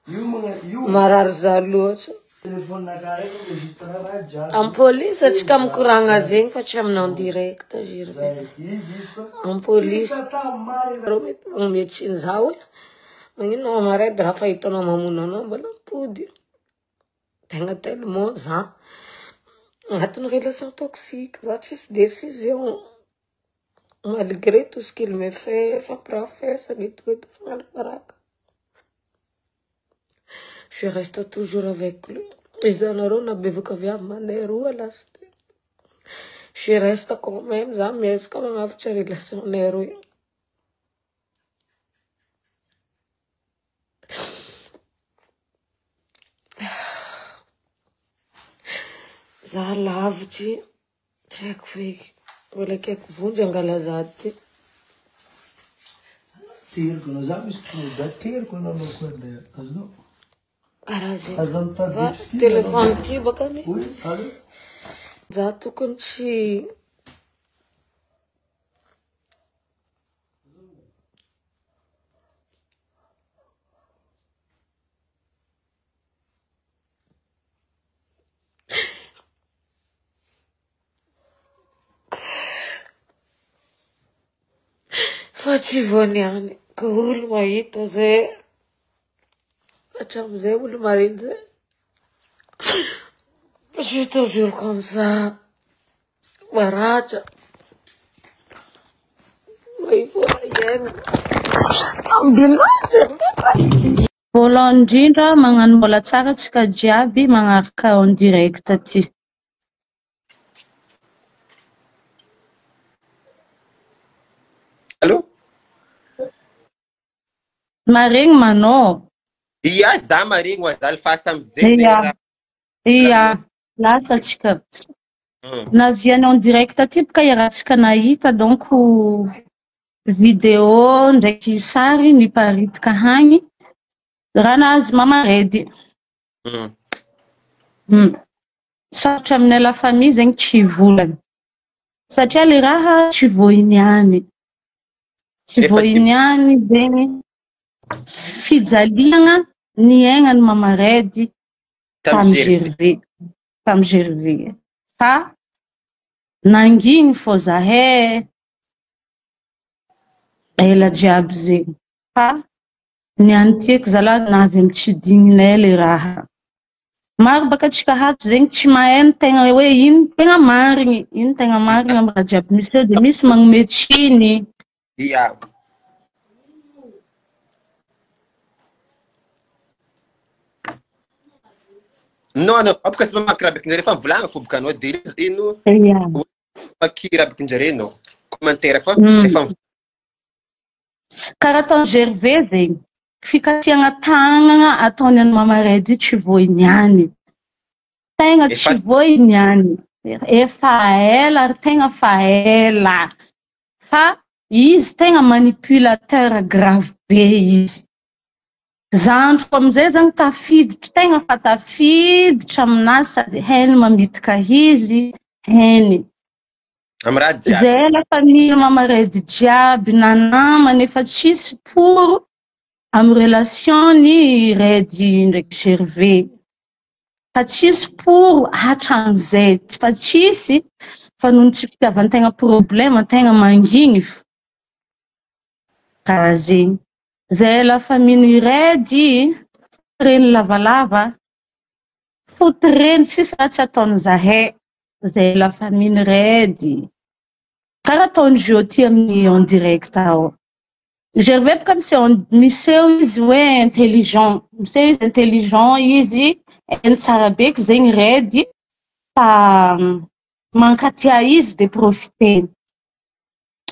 Marary za loatra. Am police atsika mikoragna zegny fa tsy aminao en direct Gervais. Am police. Reo mety magnome tsiny za hoe magnino mama Red raha fa hitanao mamono anao mbola mipody. Tegna tellement za agnatin'ny relation toxique za tsisy décision malgré tout ce qu'il me fait fampirafesana et tout et tout fagnala-baraka. Je reste toujours avec lui. Izy anareo na bevoka viavy mandeha roa lasta. Je reste quand même za miezaka magnavotra relation-nay roe. Za lavitry tsy haiko feky. Mbola akaiko vonjy angala za ty. Teriko anao, za misy tonga teriko anao anao koa andeha azonao. Karaha zegny. Aza mitady Fa excuse téléphone anao. ty bakany. Oui, allô? Za tokony tsy Fa tsy vao niany ka olo mahita zay hatramin'izay olo mariny zay. Je suis toujours comme ça. Maratra. Mahifona iaina. Ambulance. Voalohany indrindra magnano mbola tsara antsika jiaby magnaraka en direct aty. Allô? Maregny manao. Ia, za maregny wa za lafasa amizay Ia. raha. Ia, lasa antsika. Naviany en direct aty boka iarahantsika nahita donc vidéo ndraiky sary niparitaka hagny raha nahazo Mama Redy. Sarotra aminay la famille zegny tsy hivolagna satria le raha tsy voahiny ihany. Tsy Efa voahiny ihany zegny fijaliagna niaignan'ny Mama Redy Tamin'ny tamin'ny Gervais. Gervais. Tamin'ny Gervais. Fa nangigny fô zahay ela jiaby zegny. Fa niany tiako zalahy navy amy tsy digninay le raha. Maro baka antsika ato zegny tsy mahay ny tegna hoe ino tegna marigny, ino tegna marigny amy raha jiaby misy eo de misy magnome tsiny. Ia. Non, non, apoka tsy mamaky raha bekinjare fa mivolagna fo boka anao de ino Ia. mamaky raha bekinjare anao. Commentaire fa efa mivolagna. Karaha ataon'i Gervais zegny, fikasiagna tagnana ataony an'i Mama Redy io tsy voahiny ihany. Tegna Efa tsy voahiny ihany. Efa ela ary tegna fa ela. Fa izy tegna manipulateur grave be izy. Zandriko amizay zany tafiditra, tegna fa tafiditra aminazy sady hainy mamitaka izy, hainy. Amy raha jiaby. Zay la famille Mama Redy jiaby na namany efa tsisy pour amy relation ny Redy ndraiky Gervais. Fa tsisy pour hatramizay, fa tsisy fa noho ny tsy fitiavan-tegna problème tegna mangigny fo. Karaha zegny. Zay la famille Redy, reny lavalava, foty reny tsisy raha tsy ataony zahay. Zay la famille Redy. Karaha ataony Jio ty amin'ny en direct ao. Gervais boka miseho izy hoe intelligent. Miseho izy intelligent izy, hainy tsara beky zegny Redy fa mankatia izy de profiter.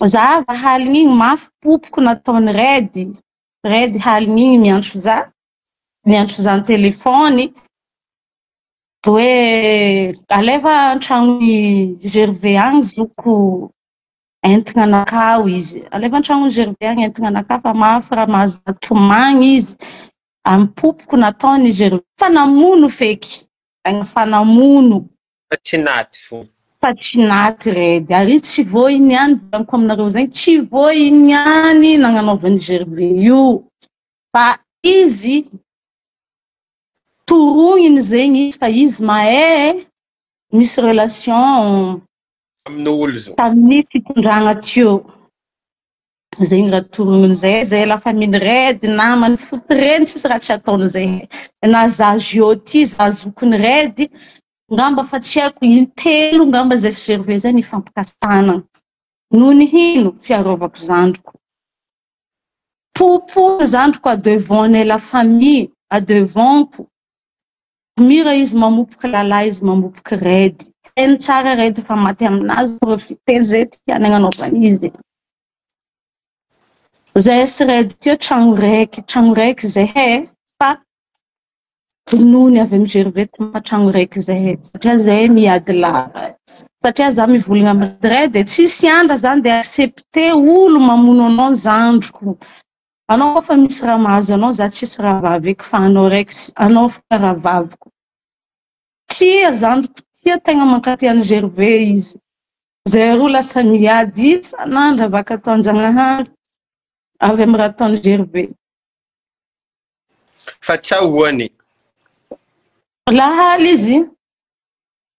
Za avy haligny igny mafy popoko nataony Redy. Redy haligny igny miantso za. Miantso za an-telefony. Hoe aleva an-tragnon'i Gervais agny zoko entigna anakao izy. Aleva an-tragnon'i Gervais agny entigna anakao fa mafy raha mahazo tomagny izy. Amy popoko nataony Gervais. Fa namono feky. Tegna fa namono. Fa tsy naty fo. Fa tsy naty Redy. Ary tsy voahiny ihany volaniko aminareo zegny. Tsy voahiny ihany nagnanaovan'i Gervais io. Fa izy. Torogniny zegny izy fa izy mahay misy relation Amin'olo zo. Tamin'ny fitondragna teo. Zegny raha torogniny zay, zay la famille Red, namany foty reny tsisy raha tsy ataony zay. Na za Gio ty, za zokiny Red, ngamba fa tsy haiko intelo ngamba zay sy Gervais zay nifampikasana. Noho ny hino fiarovako zandriko. Popo zandriko à devant-nay la famille, à devant-ko. Mira izy mamopoky lalahy izy mamopoky Red. Hainy tsara Red fa maty aminazy profiter zay tiany agnanaovana izy. Zahay sy Red teo tragno raiky, tragno raiky zahay fa Nony avy amin'i Gervais tragno raiky zahay satria zahay miady lava satria za mivolagna amin'ny Red de tsisy andra zany de accepter olo mamono anao zandriko anao koa fa misy raha mahazo anao za tsisy rahavavy eky fa anao raiky anao fona rahavaviko tia zandriko tia tegna mankatia an'i Gervais izy zay roa lasa miady isan'andro avy akato Anjagnahary avy amin'ny raha ataon'i Gervais. Fa tsy ahoany. Lahaly izy,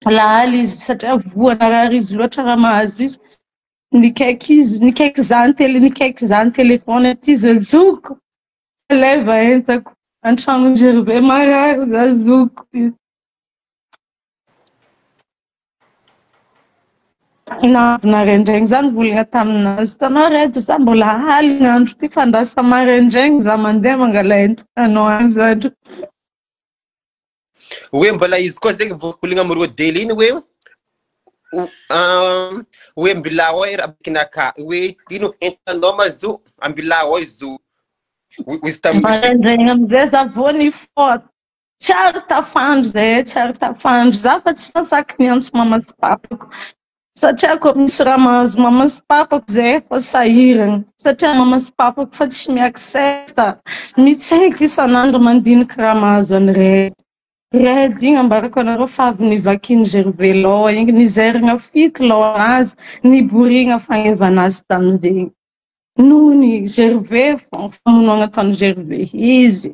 lahaly izy satria voa narary izy loatra raha mahazo izy. Nikaiky izy, nikaiky za ny nikaiky za ny téléphone aty izy zokiko, alaiva entako an-tragno Gervais marary za zokiko. Navy naraindraigny za nivolagna taminazy, hitanao Red za mbola aligna andro ty fa andrasa maraindraigny za mandeha mangala entana anao any zandry. Hoe mbola izy koa zegny voakologna amin'ny rodely iny hoe hoe ambilà ao e raha hoe ino entanao ma zo ambilà ao izy zo. Izy tamin'ny Maraindraigny amizay za vao nifoha Tsy ary tafandry zay, tsy ary tafandry. Za fa tsy saky miantso mama sy papako. Satria koa misy raha mahazo mama sy papako zay efa sahirana. Satria mama sy papako fa tsy mi-accepte. Mitsaiky isan'andro mandiniky raha mahazo an'i Red. Red igny ambarako anareo fa avy nivakian'i Gervais loha igny, nizairina fito lohanazy, niborigna fagnevanazy tamin'izegny. Noho ny Gervais famonoana ataon'i Gervais izy.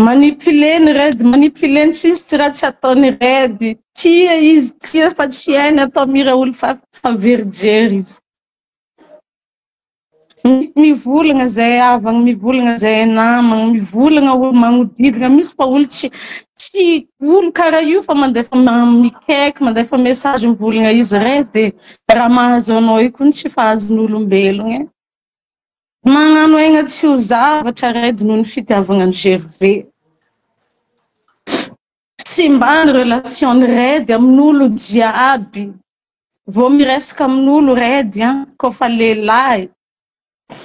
Manipuler ny Red, manipuler ny tsisy tsy raha tsy ataon'i Red. Tia izy, tia fa tsy hainy atao mira olo fa fa very jery izy. Mivolagna zay havagna, mivolagna zay namagna, mivolagna olo magnodidina, misy fa olo tsy tsy olo karaha io fa mandefa mikaiky, mandefa message mivolagna izy Red e. Raha mahazo anao io koa tsy fa azon'olombelogna e. Magnano aigna tsy ho zavatra Red noho ny fitiavagna an'i Gervais. Simba ny relation-n'i Red amin'olo jiaby. Vao miresaka amin'olo Red an, koa fa lehilahy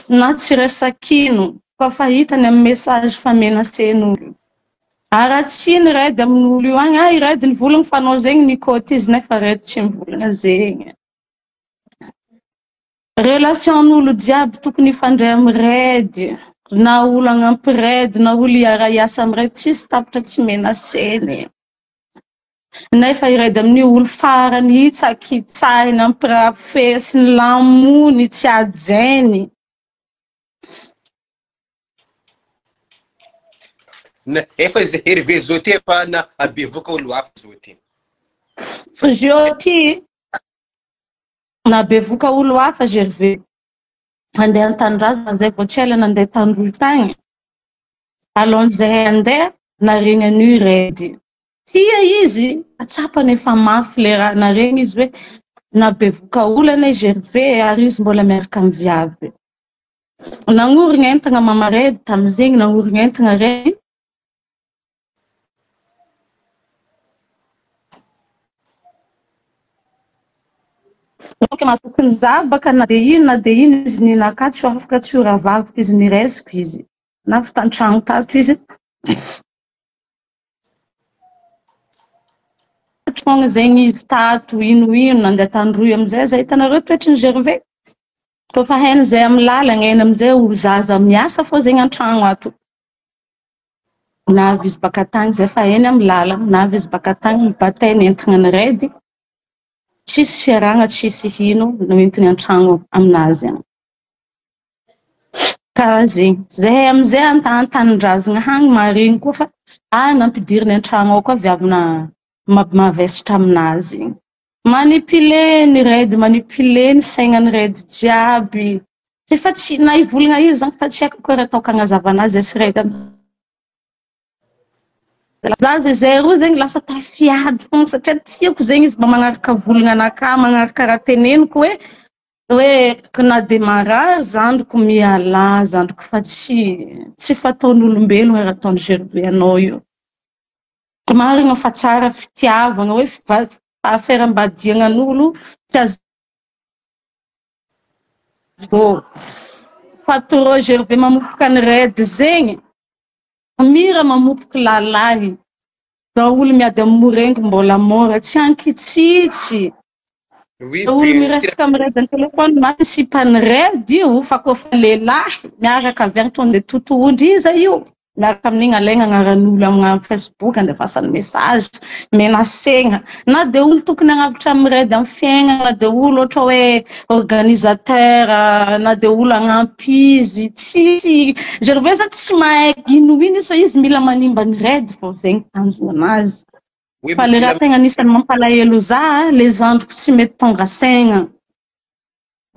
na tsy resak'ino, koa fa hitany amin'ny message fa menacer-n'olo. Haratsiany Red amin'olo io agny, ah i Red nivolagna fa anao zegny nikôty izy nefa Red tsy mivolagna zegny. Relation-n'olo jiaby tokony hifandray amin'ny Red, na olo hagnampy Red, na olo hiara-hiasa amin'ny Red, tsisy tapitra tsy menacer-ny. Nefa i Red amin'io olo farany hitsakitsahiny, ampirafesiny, lamony, tsy hajainy. Na efa izy Hervé zao ty efa na abevoka olo hafa zao ty. Zao ty na bevoka olo hafa Gervais. Andeha an-tanindrazana zay vao tsy ela nandeha tandroy tagny. Alohan'izay handeha naregny an'io Red. Tia izy, tsapany efa mafy le raha naregny izy hoe na bevoka olo anie Gervais ary izy mbola miaraka amin'ny viavy. Nagnorigna entagna Mama Red tamin'izegny, nagnorigna entagna Red. Donc mahatoky ny za baka na dia ino na dia ino izy ninakà tsy ho afaka tsy ho rahavaviko izy niraisiko izy na avy tan-tragno tato izy. Trogna zegny izy tato ino ino nandeha tandroy amizay za hitanareo toetry ny Gervais. Koa fa hainy zay amin'ny lalagna hainy amizay ho zaza miasa fô zegny an-tragno ato. Navy izy baka tagny zay fa hainy amin'ny lalagna, navy izy baka tagny nibatainy entagna ny Red, tsisy fiarahagna tsisy hino noentiny an-tragno aminazy agny. Karaha zegny. Zahay amizay an-tanindrazagna hagny maharegny koa fa. Ah nampidiriny an-tragno ao koa viavy na mavesatra aminazy igny. Manipuler ny Red, manipuler ny saignan'ny Red jiaby. Efa tsy na hivolagna izy zany fa tsy haiko akory ataoko agnazavana azy sy Red amizay. Za zay zay roa zegny lasa tafiady fogna satria tiako zegny izy mba magnaraka volagna anakahy, magnaraka raha teneniko hoe hoe na dia marary zandriko mialà zandriko fa tsy tsy fataon'olombelogna raha ataon'i Gervais anao io. Marina fa tsara fitiavagna hoe fahaferam-badiagnan'olo tsy azo fa trop Gervais mamopoka ny Red zegny. Mira mamopoky lalahy. Daholo miady amin'ny morengy mbola mora tsy ankitsitsy. Oui, Daholo bien. miresaka amin'ny Red an-telefony na sipan'ny Red io fa koa fa lehilahy miaraka avy any tonga dia totohondry iza io. Miaraka amin'igny alaigna agnaran'olo amin'ny Facebook andefasany message menacegna. Na dia olo tokony hagnavotra amin'ny Red amin'ny fiaignana, na dia olo ohatra hoe organisateur, na dia olo hagnampy izy. Tsy Gervais zany tsy mahay ino ino izy fa izy mila manimba ny Red fô zegny tanjona anazy. Oui, Fa le mila raha tegna anisan'ny mampalahelo za, le zandriko tsy mety tonga saigna.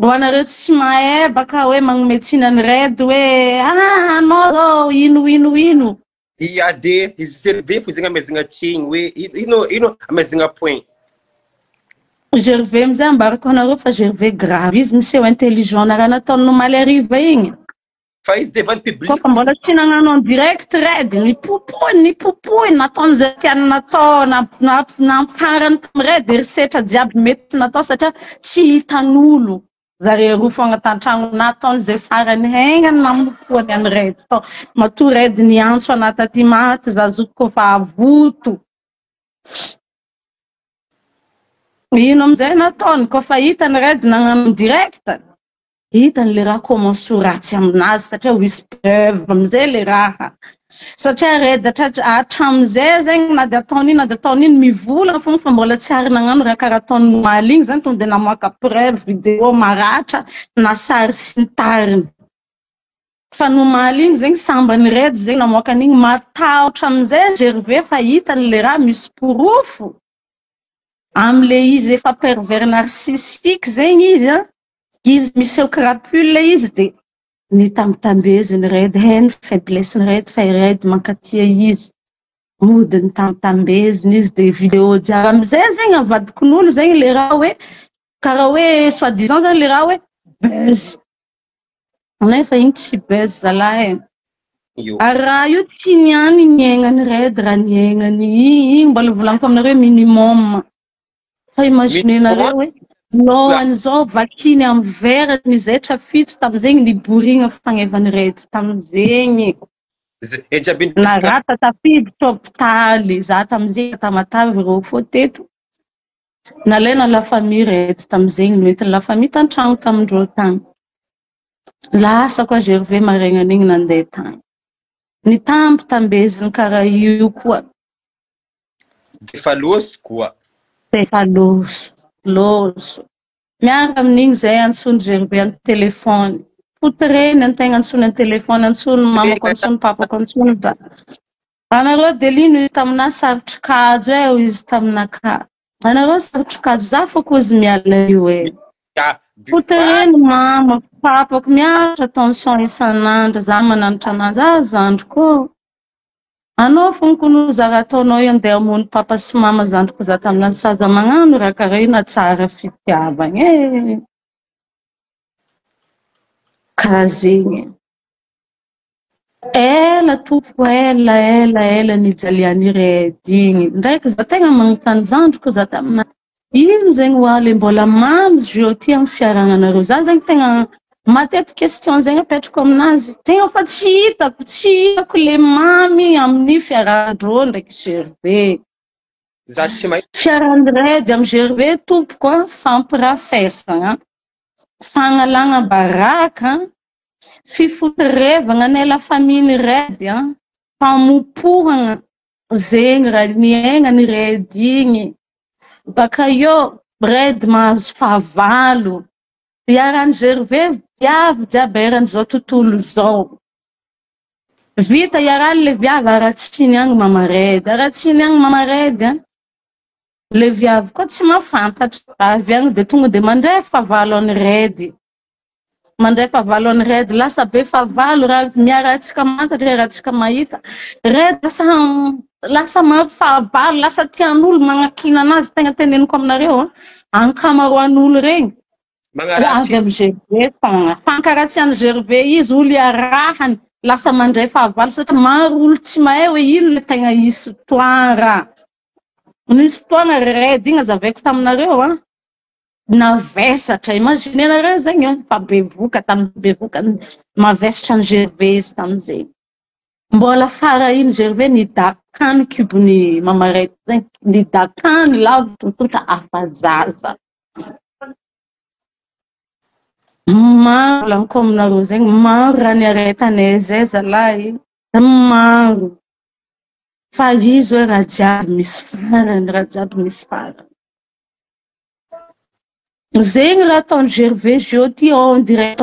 Ho anareo tsy mahay baka hoe magnome tsiny an'ny Red hoe ah anao zao ino ino ino. Ia de izy Gervais fo zegny amezagna tsiny hoe ino ino amezagna point. Gervais amizay ambarako anareo fa Gervais grave izy miseho intelligent na raha nataony nomaly hariva igny. Fa izy devant public. Koa fa mbola tsy nagnano en direct Red, nipopoiny, nipopoiny, nataony zay tiany natao, namparany tamin'ny Red herisetra jiaby mety natao satria tsy hitan'olo. Zare roa fogna tan-tragno nataony zay farany haignany namopoany an'i Red tao. Matoa Red niantso anahy taty maty za zokiko fa avoto. Ino amizay nataony koa fa hitany Red nagnano en direct. Hitany le raha commence ho ratsy aminazy satria ho hisy preuve amizay le raha. Satria Red hatramin'izay zegny na dia ataony ino na dia ataony ino mivolagna fogna fa mbola tsy ary nagnano raha karaha ataony nomaly igny zany tonga dia namoaka preuve vidéo maratra na sary sy ny tariny. Fa nomaly igny zegny sambany Red zegny namoaka an'igny matahotra amizay Gervais fa hitany le raha misy porofo. Am'le izy efa pervers narcissique zegny izy a. Izy miseho crapule izy dia nitambatambeziny Red hainy faiblesse ny Red fa i Red mankatia izy. Mody nitambatambeziny izy dia vidéo jiaby amizay zegny avadikin'olo zegny le raha hoe karaha hoe soi disant zany le raha hoe buzz. Nefa igny tsy buzz zalahy e. Io. Ary raha io tsy niany niaignany Red raha niaignany igny mbola volaniko aminareo minimum. Fa imaginenareo hoe lohany zao vakiny amin'ny verre ny zaitra fito tamin'izegny niborigna fagnevany Red tamin'izegny. E jiaby Naratra tafiditra hopitaly za tamin'izegny Tamatave reo fô teto. Nalaina la famille Red tamin'izegny noentin'ny la famille tan-tragno tamindreo tagny. Lasa koa Gervais marainan'igny nandeha tagny. Nitambitambeziny karaha io koa. Efa loso koa. Efa loso, loso. Miaraka amin'igny zay antsony Gervais amin'ny telefony. Fotireny antegna antsony amin'ny telefony, antsony mamako, antsony papako, antsony za. Anareo delino izy taminahy sarotry kajo e izy taminakahy. Anareo sarotry kajo za fô koa izy miala io e. Ya, Fotireny mamako, papako miaritra tension isan'andro za mananatra anazy ah zandriko. Anao fogna kono za raha ataonao io andeha hamono papa sy mama zandriko za taminazy fa aza magnano raha karaha io na tsara fitiavagna e. Karaha zegny. Ela tompoko ela ela ela nijaliany Red igny. Ndraiky za tegna magnontany zandriko za taminazy. Ino zegny ho le mbola mamy izy ty amin'ny fiarahananareo. Za zegny tegna matetiky question zegny apetrako aminazy. Tegna fa tsy hitako, tsy hitako le mamy amin'ny fiarahandreo ndraiky Gervais. Za tsy mahay. Fiarahan'ny Red amin'ny Gervais tompoko a fampirafesagna, fagnalana baraka, fifotorevagna ny la famille Red a, famopohagna zegny raha niaignany Red igny. Baka eo Red mahazo fahavalo. Iarahan'i Gervais viavy jiaby eran'izao tontolo izao. Vita iarahany le viavy aratsiny agny mama Red, aratsiny agny mama Red a. Le viavy koa tsy mahafantatra, avy agny de tonga de mandray fahavalo an'i Red. Mandray fahavalo an'i Red, lasa be fahavalo raha miara-tsika mantatra, iarahantsika mahita. Red lasa lasa maro fahavalo, lasa tian'olo manakiana anazy, tegna teneniko aminareo a. Ankamaroan'olo regny. Magnaratsy. Avy amin'ny Gervais fogna. Fankaratsian'i Gervais izy, olo iarahany, lasa mandray fahavalo satria maro olo tsy mahay hoe ino le tegna histoire. Nisy fotoagna ry Red igny azavaiko taminareo a, navesatra, imaginez-nareo zegny a, fa bevoka tamin'izay, bevoka, mavesatra an'i Gervais izy tamin'izay. Mbola fara iny Gervais nidakany kibon'i Mama Red zegny, nidakany lavitra mitondra afa-jaza. Maro laniko aminareo zegny, maro raha niaretanay zay zalahy, maro. Fa izy hoe raha jiaby misy farany, raha jiaby misy farany. Zegny raha ataon'i Gervais Gio ty ao en direct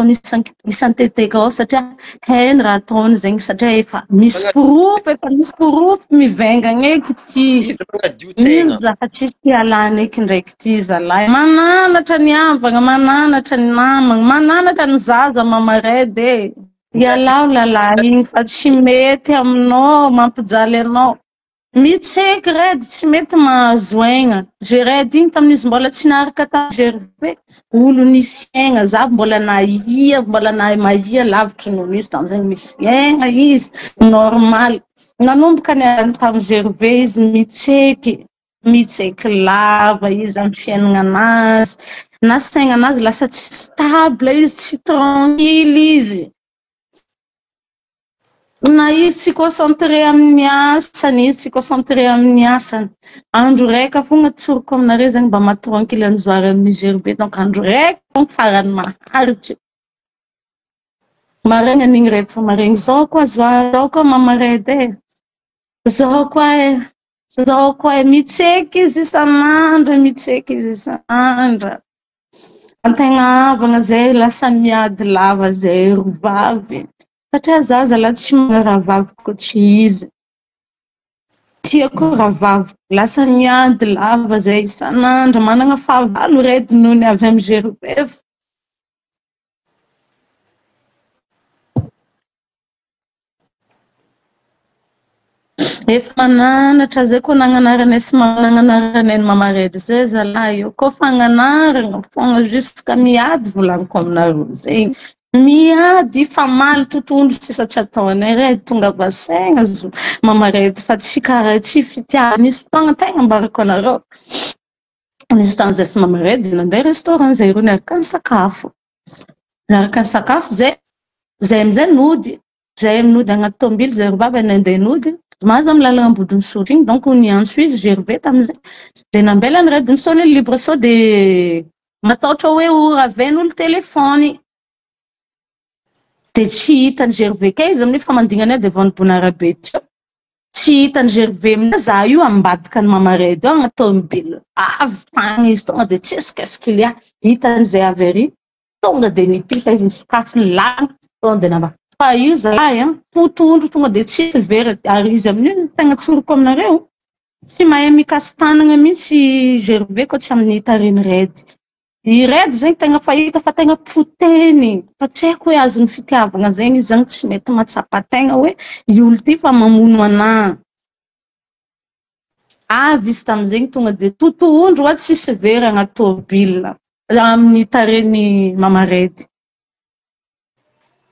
isan-teteka ao satria hainy raha ataony zegny satria efa misy porofo, efa misy porofo mivaingana eky ty. Izy magnadio Ino tegna. raha tsisy ialana eky ndraiky ty zalahy. Mananatra ny havagna, mananatra ny namagna, mananatra ny zaza Mama Red e. Ialao lalahy igny fa tsy mety aminao, mampijaly anao. Mitseky Red tsy mety mahazo aigna. Red igny tamin'izy mbola tsy niaraka tamin'i Gervais, olo nisy aigna, za mbola nahia, mbola nahay mahia lavitry noho izy tamin'izay, misy aigna izy, normal. Nanomboka niaraka tamin'i Gervais izy mitseky, mitseky lava izy amin'ny fiaignananazy, na saignanazy lasa tsy stable izy, tsy tranquille izy. Na izy tsy concentré amin'ny asany, izy tsy concentré amin'ny asany. Andro raika fogna tsoriko aminareo zegny mba maha-tranquille an'i Zoary amin'ny Gervais, donc andro raika fogna farany maharitry. Maregny an'igny raiky fa maregny zao koa Zoary, zao koa Mama Red e, zao koa e, zao koa e, mitseky izy isan'andro, mitseky izy isan'andro. Antegna havagna zay lasa miady lava zay ro vavy. Satria za zalahy tsy manana rahavavy koa tsy izy. Tiako rahavavy lasa miady lava zay isan'andro, manana fahavalo Red noho ny avy amin'ny Gervais. Efa mananatra zay koa nagnanaranay sy nagnanaranay ny Mama Red zay zalahy io. Koa fagnanarana fogna jusqu'à miady volaniko aminareo zegny. Miady famaly totohondry sisa tsy ataonay Red tonga vasaigna zo Mama Red fa tsy karaha tsy fitiavana. Nisy fotoagna tegna ambarako anareo. Nisy fotoagna zay sy Mama Red nandeha restaurant zay roa niaraka nisakafo. Niaraka nisakafo zay, zay amizay nody. Zay nody agnaty tômobily zay ry baba nandeha nody. Mahazo amin'ny lalana Ambodin'Isotry igny donc niantso izy Gervais tamin'izay. Dia nambela ny Red nisôny libre sao dia matahotra hoe ho raven'olo téléphone. Dia tsy hitan'i Gervais kay izy amin'io fa mandignany ahy devant ny Bonarabe teo. Tsy hitan'i Gervais amin'io za io ambadika ny Mama Red io agnaty tômobily. Avy tagny izy tonga dia tsisy qu'est-ce qu'il y a. Hitan'izay avy ary. Tonga dia nipika izy nisokafy ny lalana, tonga dia namba. Fa io zalahy an, totohondry tonga dia tsisy vera, ary izy amin'io no tegna tsoriko aminareo, tsy mahay mikasi-tanana mihitsy Gervais koa tsy amin'ny tarehiny Red. I Red zegny tegna fahita fa tegna potehiny, fa tsy haiko hoe azon'ny fitiavana zegny izy zany tsy mety mahatsapa tegna hoe i olo ty fa mamono anah. Avy izy tamin'izegny tonga dia totohondry hoa tsisy vera agnaty tôbila amin'ny tarehin'i Mama Red.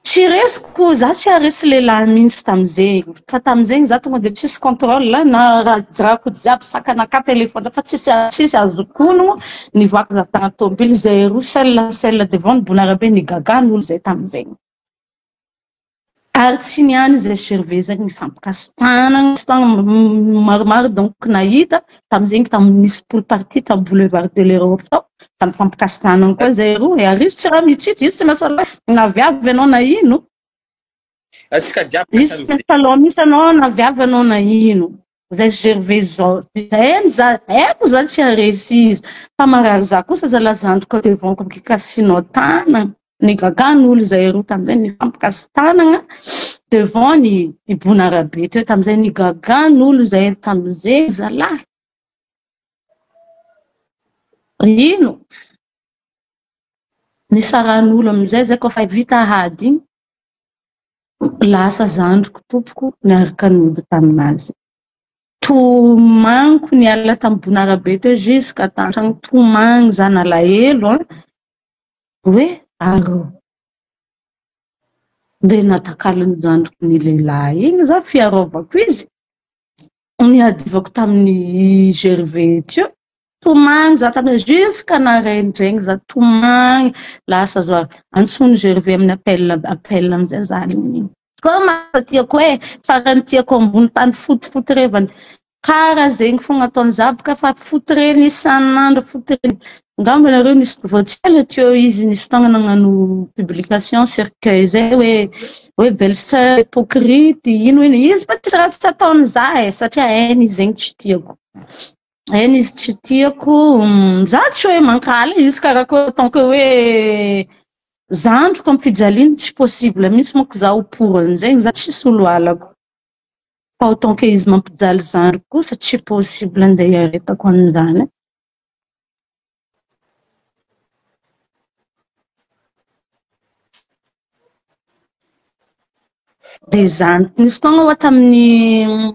Tsy resiko, za tsy haharesy lehilahy mihitsy tamin'izegny, fa tamin'izegny za tonga dia tsisy contrôle na raha jiaby sakanakà téléphone fa tsisy tsisy azoko onogno nivoaka za tagnaty tôbily zay roa seul seul devant ny Bonarabe nigagana olo zay tamin'izegny. Ary tsy niany izay Gervais zegny nifampikasi-tanana fotoagna maromaro donc nahita tamin'izegny tamin'ny nisy pool party tamin'ny boulevard de l'Europe tao fa nifampikasi-tanana koa zay roa e, ary izy tsy raha mitsitsy, izy tsy miasa na viavy anao na ino. Antsika jiaby Izy tsy miasa loha mihitsy anao na viavy anao na ino. Zay Gervais zao, hainy za, haiko za tsy haharesy izy. Fa marary za kosa zalahy zandriko devant-ko kikasinao tanana. Nigagana olo zay roa tamin'izay nifampikasi-tanana. Devant ny Ibonarabe teo tamin'izay nigagan'olo zay tamin'izay zalahy. Ino? Nisaran'olo amin'izay zay koa fa vita ady igny, lasa zandriko tompoko niaraka nody taminazy. Tomaniko niala tamin'ny Bonarabe teo jusqu'à tantragno, tomagny za nalahelo an, hoe arô. Dia natakalon'ny zandriko ny lehilahy igny za fiarovako izy, niadivako tamin'ny Gervais teo, tomagny za tamin'izay jusqu'à naraindraigny za tomagny, lasa za antsoin'i Gervais amin'ny appel appel amizay za koa masa tiako e, farany tiako ambony tany fotifoty revany, kara zegny fogna ataony za boka fa foty reny isan'andro foty reny, angamba nareo nisy vao tsy ela teo izy nisy fotoagna nagnano publication cercueil zay hoe hoe belle sœur hypocrite ino ino, izy fa tsisy raha tsy ataony za e, satria hainy izy zegny tsy tiako, hainy izy tsy tiako, za tsy hoe mankahala izy karakory tant que hoe zandriko ampijaliana tsy possible mihitsy manko za ho pour an'izegny, za tsisy olo halako. Fa autant que izy mampijaly zandriko kosa tsy possible andeha hiaretako an'izany. Dia izany. Nisy fotoagna hoa tamin'ny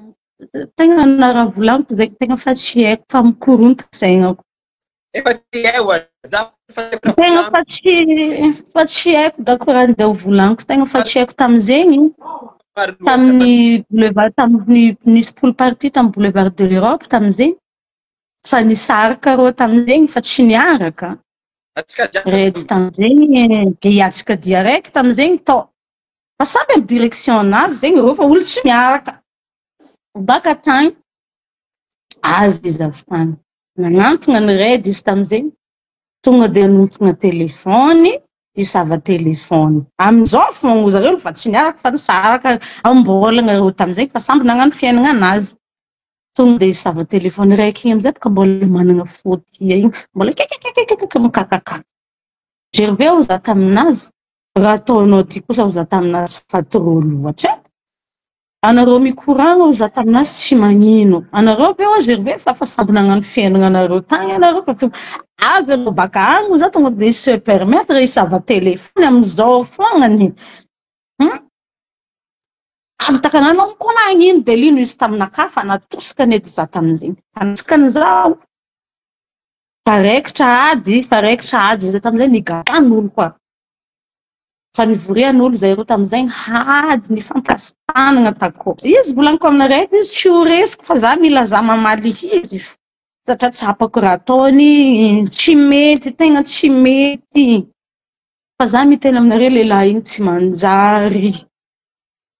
tegna naraha volaniko zegny tegna fa tsy haiko fa mikorontana saignako. Efa tsy hay oa, za efa Tegna fa tsy fa tsy haiko dako raha andeha ho volaniko tegna fa tsy haiko tamin'izegny tamin'ny boulevard tamin'ny nisy pool party tamin'ny boulevard de l'Europe tamin'izegny fa nisaraka reo tamin'izegny fa tsy niaraka. Atsika jiaby Redy tamin'izegny dia atsika dia araiky tamin'izegny tao. Fa samby amin'ny direction anazy zegny reo fa olo tsy miaraka. Baka tagny avy izy avy tany. Nagnantona ny Red izy tamin'izegny. Tonga dia nanontona telefony, hisava telefony. Amin'izao fogna zareo fa tsy niaraka fa nisaraka ambolagna reo tamin'izegny fa samby nagnano fiainana anazy. Tonga dia hisava telefony raiky igny amizay baka mbola manana fôtia igny, mbola kekekekekeke mikakaka. Gervais hoy za taminazy, raha ataonao ty kosa hoy za taminazy fa trop loatra e. Anareo mikoragna hoy za taminazy tsy magnino. Anareo ve hoy Gervais fa fa samby nagnano fiainana anareo tagny anareo fa tonga avy anao baka agny hoy za tonga dia se permettre hisava telefony amin'izao foagnany. Avy takananao mikoragna iny dia lino izy taminakahy fa natosika edy za tamin'izegny. Fa natosika zaho. Fa raikitra ady, fa raikitra ady zay tamin'izay nigaran'olo koa. Fa nivorian'olo zay roa tamin'izay ady nifampikastanana tako. Izy volaniko aminareo izy tsy ho resiko fa za mila za mamaly izy satria tsapako raha ataony tsy mety, tegna tsy mety. Fa za miteny aminareo lehilahy igny tsy manjary.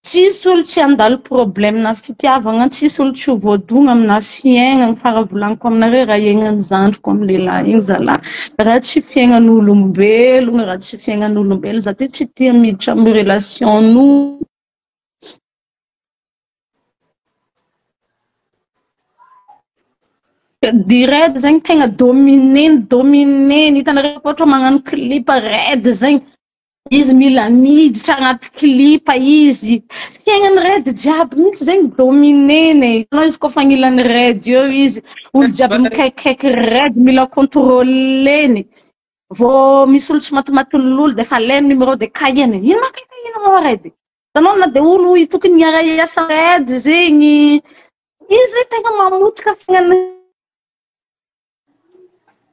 Tsisy olo tsy handalo problème na fitiavagna, tsisy olo tsy ho voadogna amina fiaignana. Fa raha volaniko aminareo raha iainan'ny zandriko amin'ny lehilahy igny zalahy, raha tsy fiaignan'olombelogno, raha tsy fiaignan'olombelogno, za ty tsy tia miditra amin'ny relation-n'olo. Di-Red zegny tegna domineny, domineny. Hitanareo fa ohatra magnano clip Red zegny, izy mila miditra agnaty clip izy. Fiaignan'ny Red jiaby mihitsy zegny domineny e. Hitanao izy koa fa agnilan'ny Red eo izy, olo jiaby mikaikikaiky Red mila contrôleny. Vao misy olo tsy matimatin'olo dia efa alainy numéro dia kahiany. Ino ma kaikahina anao Red? Hitanao na dia olo tokony hiara-hiasa Red zegny. Izy tegna mamotika fiaignan'ny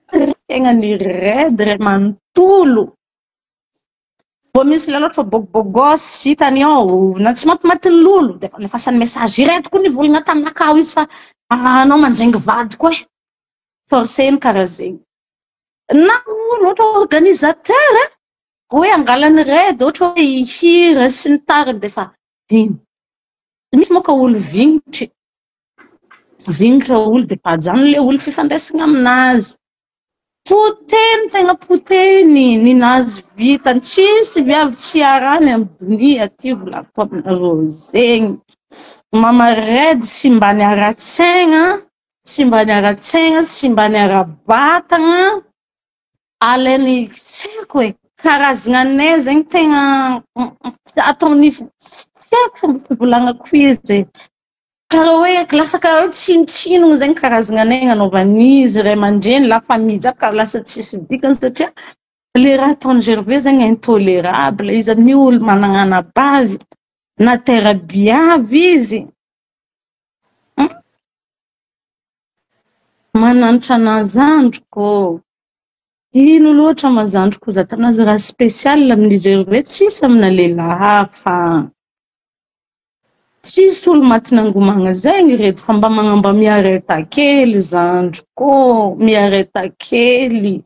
fiaignan'ny Red ray manontolo. Vao misy lalao ohatra bogobogosy hitany ao na tsy matimatin'olo dia efa nefasany message Red koa nivolagna taminakahy izy fa anao manjaingy vadiko e. Forceny karaha zegny. Na olo ohatra organisateur hoe angalany Red ohatra hoe hihira sy ny tariny dia efa ino. Misy moa ka olo vignitry. Vignitra olo dia efa ajanony le olo fifandraisana aminazy. Poteny tegna poteny ninazy vitany tsisy viavy tsy arany amin'ny donia aty volaniko aminareo zegny. Mama Red sy mba ny ara-tsaigna, sy mba ny ara-tsaigna, sy mba ny ara-batagna. Alainy tsy haiko e. Karazagna anay zegny tegna ataony tsy haiko fomba fivolagnako izy e. Karaha hoe lasa karaha hoe tsinotsinona zegny karazagna anay agnanaovan'izy ray aman-dreny la famille jiaby karaha lasa tsisy dikany satria le raha ataon'i Gervais zegny intolérable izy amin'io olo managna anabavy natera-biavy izy. Mananitra anah zandriko ô. Ino loatra ma zandriko za tanazy raha spécial amin'i Gervais tsisy amina lehilahy hafa. Tsisy olo maty nangomagna zegny reto fa mba magnamba miareta kely zandriko ô, miareta kely.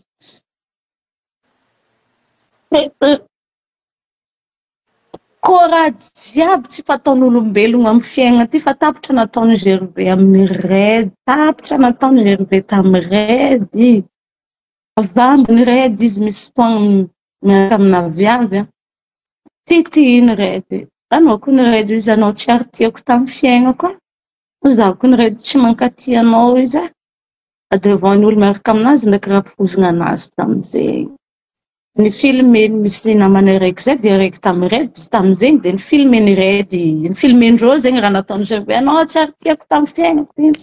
Koa raha jiaby tsy fataon'olombelogno amin'ny fiainana ty fa tapitra nataon'i Gervais amin'ny Red, tapitra nataon'i Gervais tamin'ny Red. Vambiny Red izy misy fotoagna miaraka amina viavy a. Titihiny Red. Anao koa ny Red izy anao tsy ary tiako tamin'ny fiainako a. Zaho koa ny Red tsy mankatia anao izy a. Devant ny olo miaraka aminazy ndraiky rafozina anazy tamin'izegny. Ny filmeny misy namana araiky zay direct tamin'ny Red tamin'izegny dia ny filmeny Red, ny filmendreo zegny raha nataon'i Gervais anao tsy ary tiako tamin'ny fiainako iny.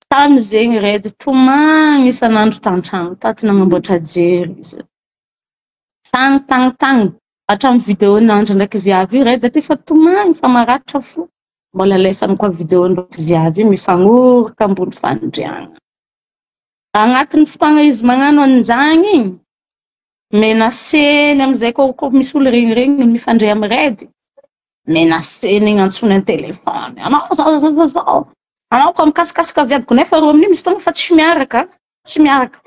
Tamin'izegny Red tomagny isan'andro tan-trano tato nagnamboatra jery izy. Tagny tagny tagny hatramin'ny vidéo nandro ndraiky viavy io Red aty fa tomagny fa maratra fo. Mbola alefany koa vidéo ndraiky viavy io mifagnoroka ambony fandriagna. Agnatin'ny fotoagna izy magnano an'izagny igny, menaceny amizay koa koa misy olo regniregniny mifandray amin'ny Red, menaceny igny antsony an-telefony, anao zao zao zao zao, anao koa mikasikasika viaviko nefa reo amin'io misy fotoagna fa tsy miaraka, tsy miaraka.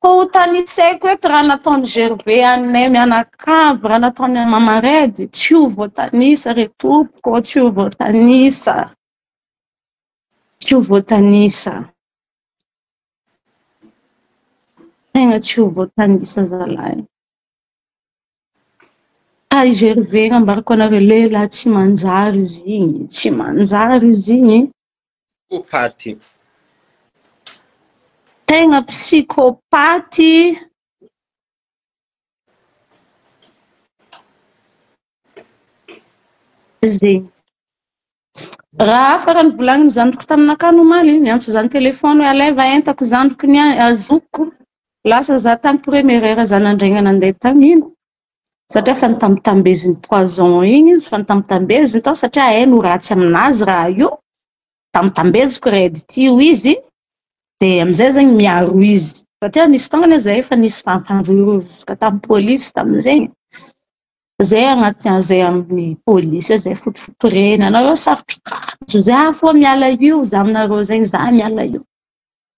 Koa ho tanisaiko eto raha nataon'i Gervais anay mianakavy, raha nataon'i Mama Red, tsy ho voatanisa re tompoko, tsy ho voatanisa, tsy ho voatanisa. Tegna tsy ho voatanisa zalahy. Ka i Gervais ambarako anareo lehilahy tsy manjary izy igny, tsy manjary izy igny. Psychopathe. Tegna psychopathe. Zegny. Raha hafa raha nivolagniny zandriko taminakahy omaly, niantso zany telefony hoe alaiva entako zandriko ny azoko. Lasa za tamy première heure za nandregna nandeha tamino. Satria fa nitambitambezin'ny poison igny izy, fa nitambitambezy tao satria hainy ho ratsy aminazy raha io. Tambitambeziko Red ty io izy, dia amizay zegny miaro izy. Satria nisy fotoagna zay efa nisy fampandrohirohivosika tamin'ny polisy tamin'izegny. Zay agnaty an'izay amin'ny polisy eo zay fotofotorena anareo sarotro kajo zay fo miala io za aminareo zegny za miala io.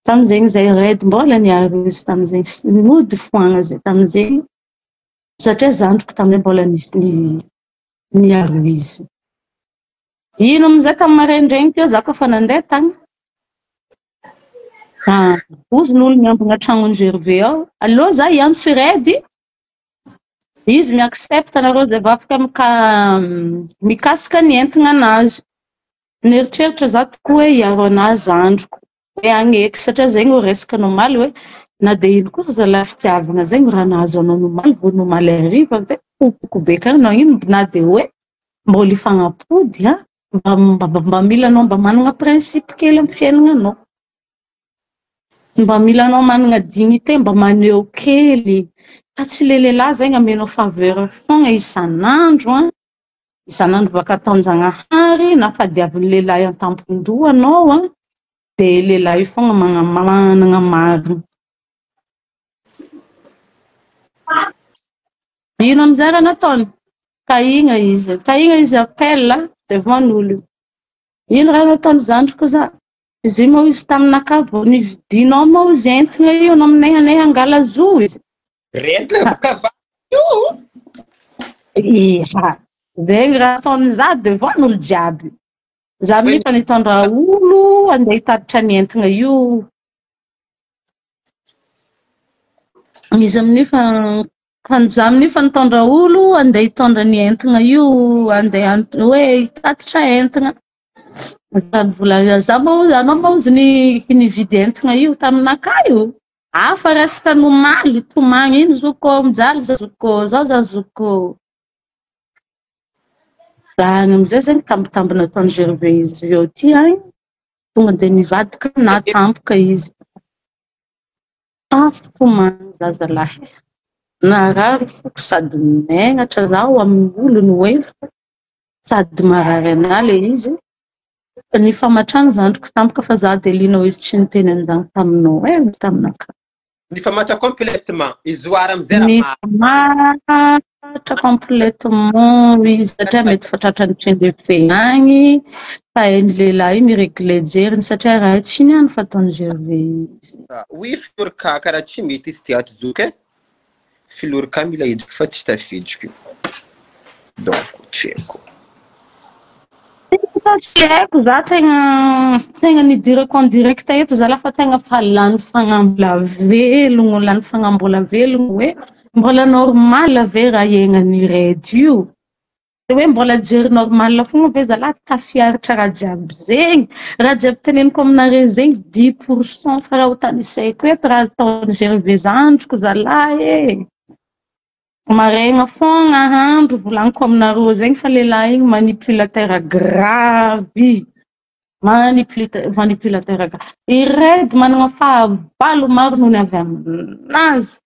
Tamin'izegny zay Red mbola niaro izy tamin'izegny nody foagna zay tamin'izegny satria zandriko tamin'izay mbola nisy niaro izy. Ino amizay tamin'ny maraindraigny teo za koa fa nandeha tagny. Ah, ozy n'olo miambina tragnon'i Gervais ao. Allo za hiantso Red. Izy mi-accepte anareo zay vao afaka mikasika ny entana anazy. Nieritreritra za tokoa hoe hiaro anazy zandriko. Hoe agneky satria zegny ho resaka nomaly hoe na dia ino koa zalahy fitiavana zegny raha nahazo anao nomaly vao nomaly hariva ve popoko be karaha anao ino na dia hoe mbola hifagnapody a mba mila anao mba manana principe kely amin'ny fiainananao. Mba mila anao manana dignité mba maneho kely. Fa tsy le lehilahy zegny amenao faveur foagna isan'andro a. Isan'andro baka ataon-janahary na fadiavin'ny lehilahy an-tampon-doha anao a. Dia lehilahy io foagna manana marina. Ino amizay raha nataony? Kahigna izy. Kahigna izy appel devant n'olo. Ino raha nataony zandriko za? Izy io moa izy taminakahy vao nividinao moa izy entina io anao aminay hangala zo izy. Rentina boka va io. Iha, zegny raha ataony za devant n'olo jiaby. Za amin'io fa nitondra olo andeha hitatitra ny entina io. Izy amin'io fa za amin'io fa nitondra olo andeha hitondra ny entina io, andeha hoe hitatitra entina. Vola za moa anao moa izy ny nividy entina io taminakahy io. Hafa resaka ny omaly, tomagny iny zokiko, mijaly za zokiko, zao za zokiko. Da any amizay zegny tambitamby nataon'i Gervais izy eo ty agny, tonga dia nivadika na tampoka izy. Tafy tomagny za zalahy e. Narary foko sady megnatra zaho amin'ny olony hoe sady marary anah le izy. Nifamatrany zandriko tampoka fa za Adeline hoy izy tsy niteny an'izany taminao eh izy taminakahy. Nifamatra complètement. Izoara amizay raha marina. Nifamatra complètement izy satria mety fa tratran'ny tsindry agny fa hain'ny lehilahy io mi-regle jeriny satria raha tsy niany fataon'i Gervais izy. Oui filorika karaha tsy mety izy ty ato zoky e. Filorika mila endriky fa tsy tafidriky. Donc tsy haiko. Tsy haiko za tegna tegna nidirako en direct eto za lafa tegna fa lany fagnambola velogno lany fagnambola velogno hoe mbola normal ve raha iainan'ny Red io? De hoe mbola jery normal fogna ve zalahy tafiaritra raha jiaby zegny? Raha jiaby teneniko aminareo zegny 10% fa raha ho tanisaiko eto raha ataon'i Gervais zandriko zalahy e! Maraigna fogna andro volaniko aminareo zegny fa lehilahy igny manipulateur grave manipulateur grave. I Red manana fahavalo maro noho ny avy aminazy.